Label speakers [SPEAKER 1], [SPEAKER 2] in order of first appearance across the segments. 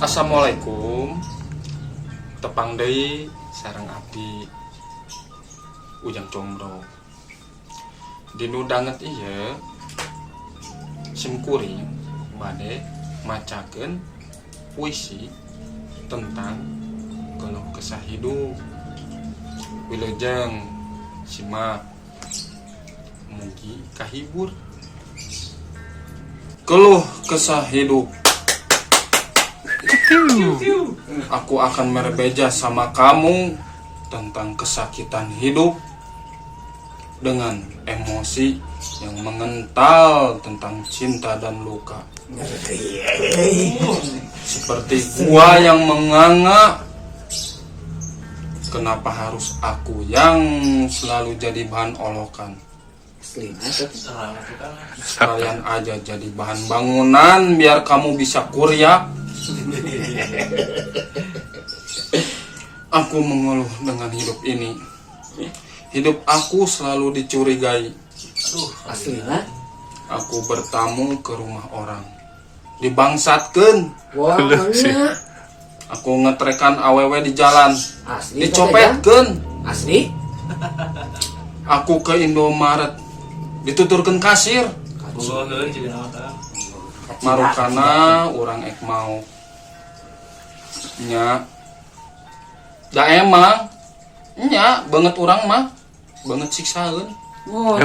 [SPEAKER 1] Assalamualaikum. Tepang deui sareng abdi, Ujang Combro. Dinu danget ieu, sim kuring bade macakeun puisi tentang keluh kesah hidup. Wilujeng simak, mugi kahibur. Keluh kesah hidup. Aku akan berbeda sama kamu tentang kesakitan hidup dengan emosi yang mengental tentang cinta dan luka. Seperti gua yang menganga. Kenapa harus aku yang selalu jadi bahan olokan? Sekalian aja jadi bahan bangunan biar kamu bisa kuriak. Aku mengeluh dengan hidup ini. Hidup aku selalu dicurigai.
[SPEAKER 2] Aslina.
[SPEAKER 1] Aku bertamu ke rumah orang. Dibangsatkeun.
[SPEAKER 2] Wah, mana?
[SPEAKER 1] Aku ngetrekan awewe di jalan.
[SPEAKER 2] Asli.
[SPEAKER 1] Dicopetkeun.
[SPEAKER 2] Asli.
[SPEAKER 1] Aku ke Indomaret. Dituturkeun kasir. Marukana urang ek mau. Nya. Da emang nya banget urang mah banget siksaeun.
[SPEAKER 2] Wah,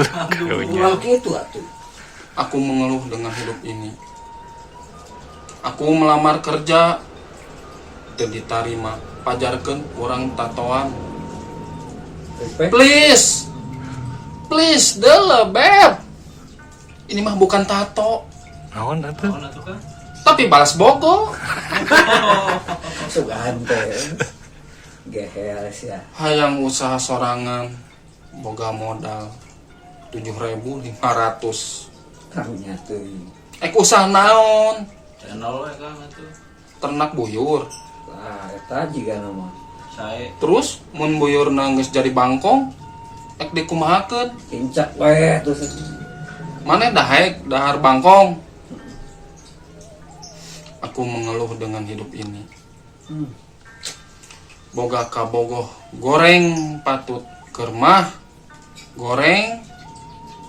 [SPEAKER 2] urang kitu atuh.
[SPEAKER 1] Aku mengeluh dengan hidup ini. Aku melamar kerja teu ditarima, pajarkeun urang tatoan. Please. Please, dele, beb. Ini mah bukan tato,
[SPEAKER 3] Naon atuh?
[SPEAKER 1] Tapi balas bogo.
[SPEAKER 2] Sugan teh. Gehel sia.
[SPEAKER 1] Hayang usaha sorangan, boga modal 7.500.
[SPEAKER 2] Karunya teuing.
[SPEAKER 1] Ek usaha naon?
[SPEAKER 4] Channel we, Kang, atuh.
[SPEAKER 1] Ternak buyur.
[SPEAKER 2] Lah, eta jiga nama.
[SPEAKER 4] Sae.
[SPEAKER 1] Terus mun buyurna geus jadi bangkong, ek dikumahakeun?
[SPEAKER 2] Kincak we terus.
[SPEAKER 1] Maneh daek dahar bangkong? Aku mengeluh dengan hidup ini. Boga kabogoh goreng, patut keur mah goreng,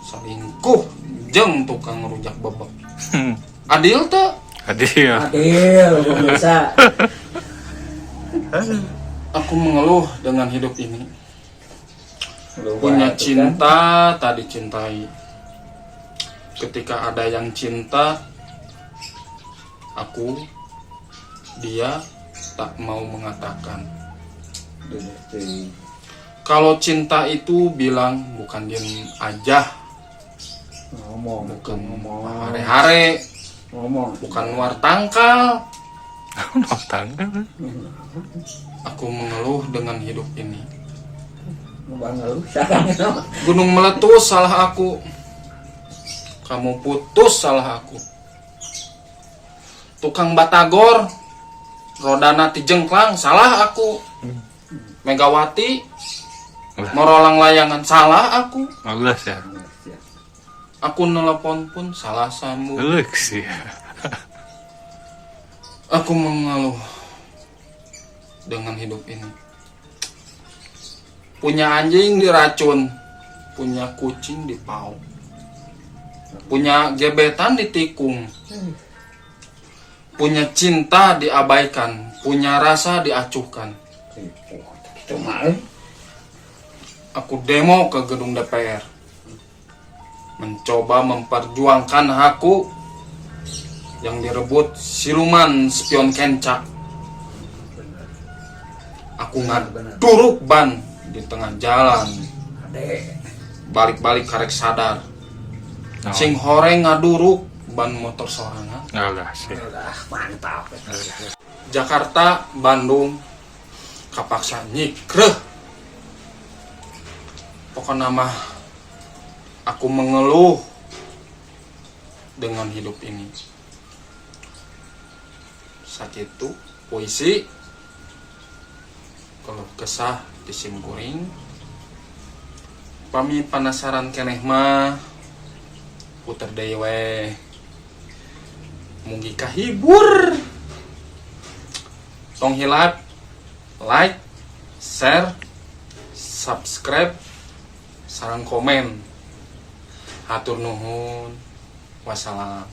[SPEAKER 1] selingkuh jeung tukang rujak bebek. Adil tuh?
[SPEAKER 3] Adil.
[SPEAKER 2] Adil pemirsa.
[SPEAKER 1] Aku mengeluh dengan hidup ini.
[SPEAKER 2] Lupa
[SPEAKER 1] Punya
[SPEAKER 2] itu kan.
[SPEAKER 1] Cinta tak dicintai. Ketika ada yang cinta aku, dia tak mau mengatakan.
[SPEAKER 2] Duh, teuing.
[SPEAKER 1] Kalau cinta itu bilang, bukan diem aja.
[SPEAKER 2] Ngomong.
[SPEAKER 1] Bukan
[SPEAKER 2] Ngomong.
[SPEAKER 1] Hare-hare.
[SPEAKER 2] Ngomong.
[SPEAKER 1] Bukan luar tangkal.
[SPEAKER 3] Naon tanggal?
[SPEAKER 1] Aku mengeluh dengan hidup ini.
[SPEAKER 2] Bang ngeluh sekarang.
[SPEAKER 1] Gunung meletus salah aku. Kamu putus salah aku. Tukang batagor rodana tijengklang salah aku. Megawati morolang layangan salah aku.
[SPEAKER 3] Males ya.
[SPEAKER 1] Aku nelpon pun salah sambung.
[SPEAKER 3] Leuk sih.
[SPEAKER 1] Aku mengeluh dengan hidup ini. Punya anjing diracun, punya kucing dipaok, punya gebetan ditikung, punya cinta diabaikan, punya rasa diacuhkan.
[SPEAKER 2] Itu mah euy.
[SPEAKER 1] Aku demo ke gedung DPR, mencoba memperjuangkan hakku yang direbut siluman spion kenca. Aku ngaduruk ban di tengah jalan.
[SPEAKER 2] Ade.
[SPEAKER 1] Balik-balik karek sadar.
[SPEAKER 3] Naon?
[SPEAKER 1] Sing horeng ngaduruk ban motor sorangan.
[SPEAKER 3] Alah sih.
[SPEAKER 2] Udah mantap.
[SPEAKER 1] Jakarta, Bandung, kapaksa nyikreh. Pokoknya mah aku mengeluh dengan hidup ini. Sakitu puisi keluh kesah ti sim kuring. Pami penasaran keneh mah puter deui we. Mugi kahibur. Tong hilap like, share, subscribe, sareng komen. Hatur nuhun. Wassalam.